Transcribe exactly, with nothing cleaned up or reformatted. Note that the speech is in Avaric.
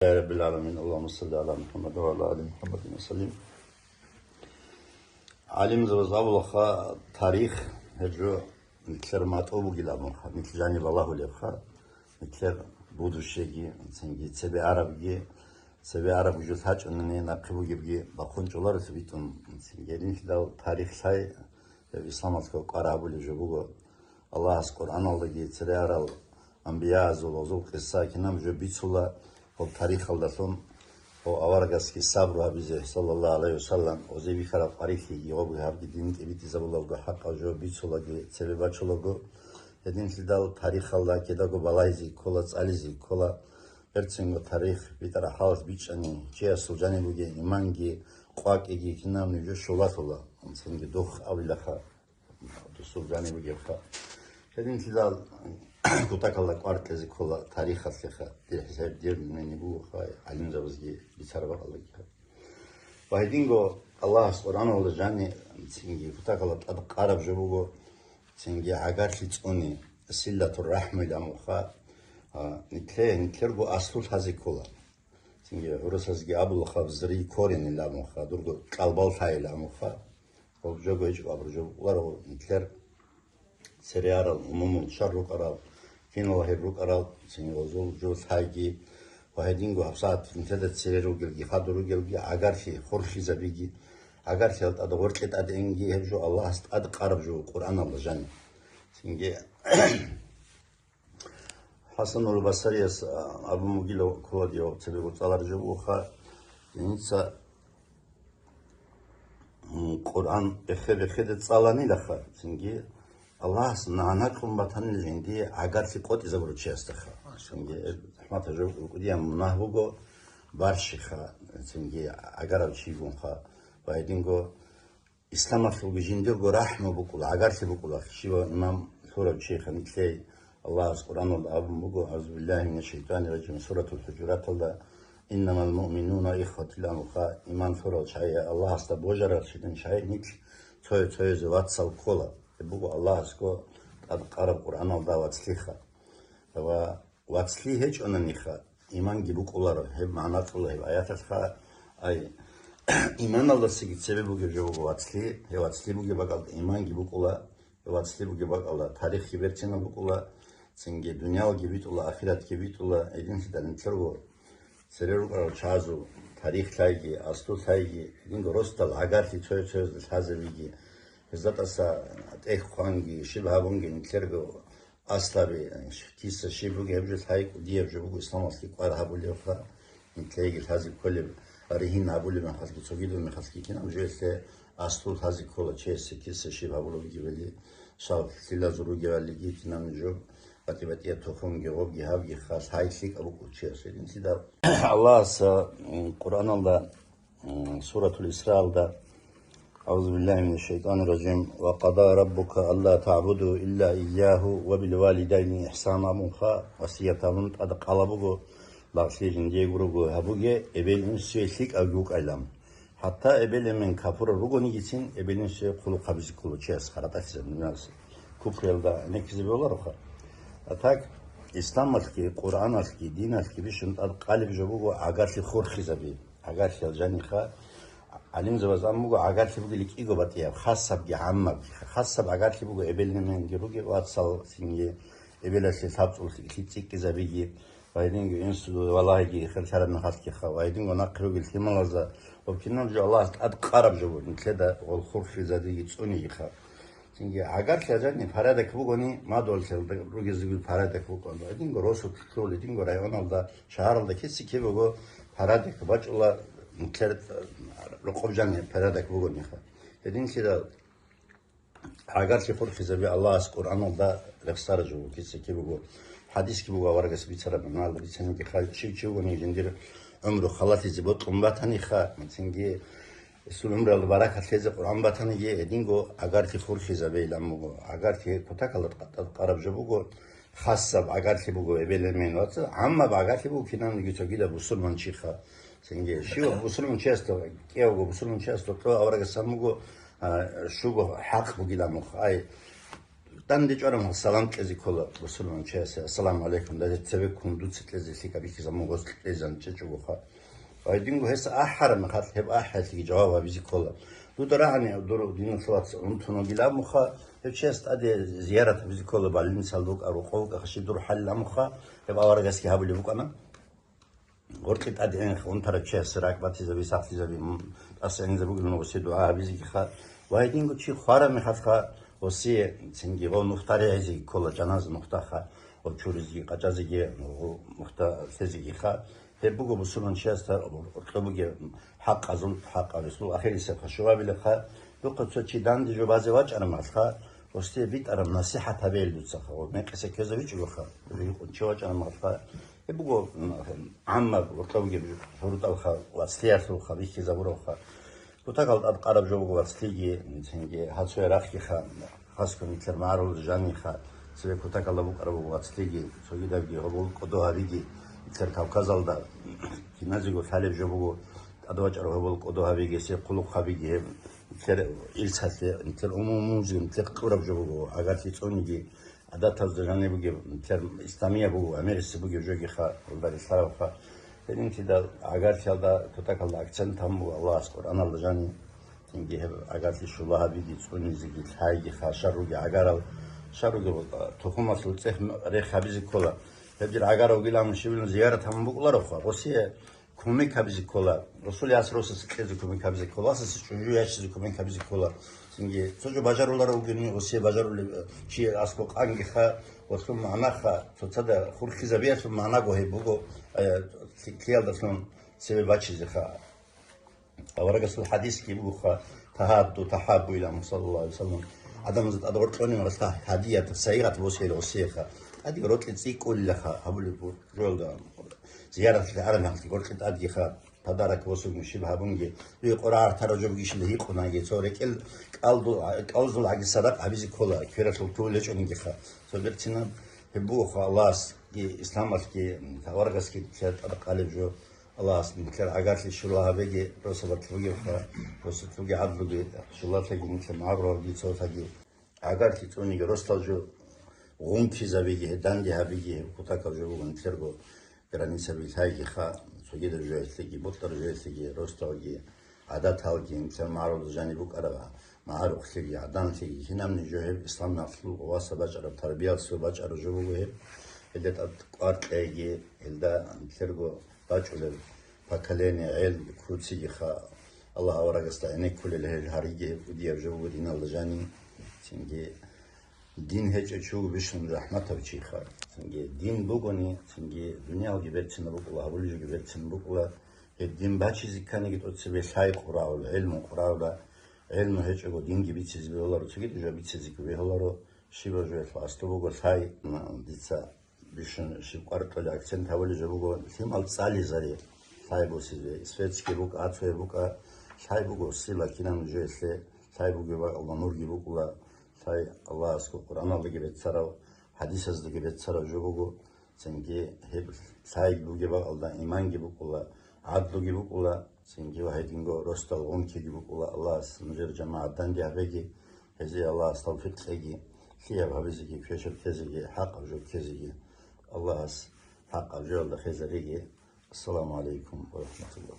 رب العالمين. اللهم صل على محمد وعلى آل محمد وسلم. ГӀалимзабаз абулаха, тарих гьеб жо нилъер матӀу бугилан абулаха, нилъ жаниб балагьулебха, нилъер будущеги, цинги цебе арабги, цебе арабги жо лъачӀунани нахъе бугебги бахъун чӀоларо цебитӀун, цинги гьединлъидал тарих лъай, гьеб исламалъул кӀвар гьабулеб жо буго. Аллагьас Къуръаналдаги цере арал анбияазул гъозул къисса кинаб жо бицула, гъоб тарихалдалъун, гъов аварагасги сабру гьабизе, саллаллагьу гӀалайгьи вассалам, гъозе бихьараб къварилъиги гъобги гьабги дин тӀибитӀизабулаго хӀакъаб жо бицулаги цебе бачулаго, гьединлъидал тарихалда кидаго балайзе ккола, цӀализе ккола, берцинго тарих битӀараб хӀалалъ бичӀчӀани, чиясул жаниб бугеб иманги къвакӀиги кинаб нижер щолалъула, цинги духъ авилаха. Дусул жаниб бугебха. Гьединлъидал кутакалда кӀвар кьезе ккола тарихалъеха, дир хӀисаб дир мени бугоха, гӀалимзабазги бицараб бакӀалдаги. Ва гьединго Аллагьас Къуръаналда жани, цинги кутакалда тӀад къараб жо буго, цинги гӀагарлъи цӀуни, силатур рахӀмуйилан муха, а, нилъе-, нилъерго аслу лъазе ккола. Цинги гӀурусазги абулаха, взрыв коренилан муха, дурго кьалбал лъайилан муха. Гьеб жого гьечӀо абураб жо букӀуларо нилъер цере арал, умумул шар рукӀарал, кинал гьеб рукӀарал, цинги гъозул жо лъайги ва гьединго гьабсагӀат нилъеда цере ругелги, хадур ругелги, гӀагарлъи хурхизабиги, гӀагарлъиялда тӀад гъоркье тӀадинги гьеб жо Аллагьас тӀад къараб жо Къуръаналда жани. Цинги ХӀасанул Басарияс, а, абун бугила ккола дие цебе цӀалараб жо бугоха, диница, м, Къуръан бехе-бехеде цӀаланилаха, цинги Аллагьас нагӀана кьун батанила жинди гӀагарлъи къотӀизабурав чиясдаха. Цинги рахӀматаб жо рукӀудиян мунагь буго, барщиха, цинги гӀагарав чигунха, ва гьединго Исламалъулги жиндирго рахӀму букӀула, гӀагарлъи букӀула, щивав иман лъурав чиха нилъей. Аллагьас Къуръаналда абун буго, أعوذ بالله من الشيطان الرجيم, Суратул ХӀужураталда, إنما المؤمنون إخوة, иман лъурал чагӀи, Аллагьасда божаралщинал чагӀи нилъ цое-цоязе вацал ккола. Гьеб буго Аллагьасго тӀад къараб Къуръаналда вацлъиха. Ва вацлъи гьечӀонаниха, иманги букӀуларо, гьеб магӀна кьола гьеб аяталъха. Ай, иманалдасаги цебе бугеб жо буго вацлъи, гьеб вацлъи бугеб бакӀалда иманги букӀула, гьеб вацлъи бугеб бакӀалда тарихги берцинаб букӀула, цинги дуниялги битӀула, ахиратги битӀула, гьединлъидал нилъерго цере рукӀарал чагӀазул тарих лъайги, аслу лъайги, гьединго росдал гӀагарлъи цояз-цоязда лъазабиги, гьезда тӀаса тӀехь хъванги, щиб гьабунги нилъерго аслаби, киса щиб бугеб жо лъай кӀудияб жо буго исламалъе кӀвар гьабулевха, нилъееги лъазе кколеб, ригьин гьабулеб мехалъги, цогидаб мехалъги кинаб жоялъе аслу лъазе ккола чиясе киса щиб гьабулеб бугебали, щал лъилазул ругевалиги кинаб жо, батӀи-батӀияб тухумги гъобги гьабги хал лъай лъикӀаб букӀул чиясе. Гьединлъидал Аллагьас, м, Къуръаналда М, Суратул Исраалда, أعوذ بالله من الشيطان الرجيم, وقضى ربك ألا تعبدوا إلا إياه وبالوالدين إحسانا абунха, васият гьабун тӀад къала буго, лагълъи жиндиего руго гьабуге, эбел-инсуе лъикӀавги вукӀайилан. ХӀатта эбел-эмен капурал ругонигицин, эбел-инсуе хъулухъ гьабизе ккола чияс, харатӀалъизаб нугӀас куприялда гӀенеккизе бегьулароха. А так, исламалъги, Къуръаналъги, диналъги бищун тӀад къалеб жо буго гӀагарлъи хурхизаби. ГӀагарлъи жаниха, гӀалимзабаз абун буго, гӀагарлъи бугели кӀиго батӀияб, хасабги гӀаммабги. Хасаб гӀагарлъи буго эбел-эменги ругел вацал, цинги эбелалъе лъабцӀул лъикӀлъи цӀикӀкӀизабиги, ва гьединго инсуда валагьиги херлъараб мехалъгиха, ва гьединго нахъе ругел лъималазда, ва кинаб жо Аллагьас тӀад къараб жо буго, нилъеда гъол хурхизабиги цӀунигиха. Цинги гӀагарлъи жаниб порядок бугони, мадугьаллъиялда ругезегун порядок букӀун. Гьединго росулъ, гьединго районалда, шагьаралда киса-кибего порядок бачӀула, нилъер рокъоб жаниб порядок бугониха. Гьединлъидал гӀагарлъи хурхизаби Аллагьас Къуръаналда рехсараб жо буго, киса-кибего хӀадисги буго аварагас бицараб, магӀналда бицаниги хал, щив чи вугони жиндир гӀумру халалъизе бокьун батаниха, цинги Гьесул гӀумруялда баракат лъезе Къуръан батаниги, гьединго гӀагарлъи хурхизабейилан буго. ГӀагарлъи кутакалда тӀад къараб жо буго, хасаб гӀагарлъи буго эбел-эмен вацал, гӀаммаб гӀагарлъи буго кинабниги цогидаб бусурманчиха. Цинги щивав бусурманчиясда, кӀиявго бусурманчиясда кьо аварагасан буго, а, щуго хӀакъ бугилан мух. Ай, Данде чӀвараб мехалъ салам кьезе ккола бусурман чиясе, «Ассаламу гӀалайкум», данде цебеккун дуца кьезе лъикӀаб бихьизаб мугъ гъоз кьезе чӀечӀого ха. Ва гьединго гьес ахӀараб мехалъ гьеб ахӀиялъеги жаваб гьабизе ккола. Дуда рагӀани дур диналъул вац унтун вугилан муха, гьев чияс тӀаде зиярат гьабизе ккола, больницаялда вукӀа, рокъов вукӀа, хъаши дур хӀалилан муха, гьеб аварагасги гьабулеб букӀана. Гъоркье тӀаде гӀенха унтарав чиясе ракӀ батизаби, сахлъизаби, м, тӀаса гӀенизабугеб нугъусе дугӀа гьабизегиха. Ва гьединго чи хвараб мехалъха, гъосие цинги гъов нухда регӀизеги ккола, жаназа нухдаха, гъов чуризеги, къачӀазеги, гъов нухда лъезегиха. Гьеб буго бусурман чиясда гьоркьоб бугеб хӀакъазул хӀакъаб, гьесул ахирисеб хъашугьабилебха. Духъа цо чи данде жо базе вачӀараб мехалъха, гъосие битӀараб насихӀат гьабейил дуцаха, гъов мекъиса ккезавичӀолаха, гьукъун чи вачӀараб мехалъха. Гьеб буго, м, гӀаммаб гьоркьоб бугеб жо-, журтӀалха, вацлъиялъулха, бихьизабуравха. Кутакалда тӀад къараб жо буго вацлъиги, цинги гьацуе рахъгиха, хасго нилъер магӀарулда жаниха, цебе кутакалда букӀараб буго вацлъиги, цогидабги гьобол кӀодо гьабиги, нилъер Кавказалда киназего лъалеб жо буго, тӀадвачӀарав гьобол кӀодо гьабиги, се хъулухъ гьабиги, гьеб нилъер илцалъе, нилъер умумузего, нилъер кьураб жо буго, гӀагарлъи цӀуниги, гӀадатазда жаниб бугеб, нилъер исламияб буго, гӀемерисеб бугеб жогиха, гьелда релълъарабха. Гьединлъидал гӀагарлъиялда, кутакалда акцент гьабун буго Аллагьас Къуръаналда жани, цинги гьеб гӀагарлъи щула гьабиги, цӀунизеги, лъайги, хашар руги гӀагарал, шар руги тухумалъул цӀех рехъ гьабизе ккола. Гьеб дир гӀагарав вугилан щибилан зиярат гьабун букӀулароха, гъосие кумек гьабизе ккола, Расул яс росасе кьезе кумек гьабизе ккола, васасе чӀужу ячизе кумек гьабизе ккола. Цинги цо жо бажаруларев вугевни, гъосие бажарулев, э, чи аскӀов къангиха, гъолъул магӀнаха, цоцазда хурхизабиялъул магӀнаго гьеб буго, э, лъи-, лъиялдалъун цебе бачизеха. Аварагасул хӀадисги бугоха, «Тагьадду тахӀаббу иля Мухаммад саллаллагьу гӀалайгьи ва саллам». Адамазда тӀад гъоркьони гъоркьа гьадият, сайгъат босейила гъосиеха. ТӀаде гъоркье цӀикӀкӀулилаха, гьабулеб буго жоялда. Зияратлъи араб мехалъги гъоркье тӀадгиха, подарок босугун щиб гьабунги. Дуе къорагӀар тарав жо бугищали гьикъунаги, цо рекӀел кӀалду-, кӀалзул гӀаги садакъ гьабизе ккола, квералъул ту лечӀунигиха. Цо берцинаб гьеб бугоха Аллагьасги, исламалъги, аварагасги тӀад къалеб жо. Аллагьас нилъер гӀагарлъи щула гьабеги, росабалъ бугебха, росулъги гӀадлуги, щулалъаги нилъер магӀарулги цоцаги. ГӀагарлъи цӀуниги, росдал жо гъункизабиги, гьеданги гьабиги, гьеб кутакаб жо буго нилъерго границаби лъайгиха, цогидаб жоялъеги, бутӀараб жоялъеги, росдалги, гӀадаталги, нилъер магӀарулда жаниб букӀараб магӀарухълъиги, гӀаданлъиги, кинабни жо гьеб исламалъул васа бачӀараб, тарбиялъул бачӀараб жо буго гьеб. Гьелда тӀад кӀвар кьеги, гьелда нилъерго бачӀулеб поколение, гӀел ккуцигиха, Аллагь аварагасда гӀенеккулел гьел гьариги гьеб кӀудияб жо буго диналда жани. Цинги дин гьечӀев чи вуго бищун рахӀматав чиха. Цинги дин бугони, цинги дуниялги берцинаб букӀула, гьабулеб жоги берцинаб букӀула. Гьеб дин бачизе кканиги тӀоцебе лъай къурагӀула, гӀелму къурагӀула. ГӀелму гьечӀого динги бицизе бегьуларо, цогидаб жо бицизе бегьуларо. Щибаб жоялъул аслу буго лъай, дица бищун щиб кӀвар кьолеб акцент гьабулеб жо буго, лъимал цӀализари лъай босизе, светский букӀа, гӀацӀуе букӀа, лъай буго сила кинаб жоялъе, лъай бугеб бакӀалда нурги букӀула, лъай Аллагьасго Къуръаналдаги беццарав, хӀадисаздаги беццарав жо буго, цинги гьеб лъай бугеб бакӀалда иманги букӀула, гӀадлуги букӀула, цинги ва гьединго росдал гъункиги букӀула. Аллагьас нужер жамагӀат данде гьабеги, гьезие Аллагьас тавфикъ кьеги, лъияб гьабизеги, квешаб тезеги, хӀакъаб жо ккезеги. Аллагьас хӀакъаб жоялда хезариги. Ассаламу гӀалайкум ва рахӀматуллагь.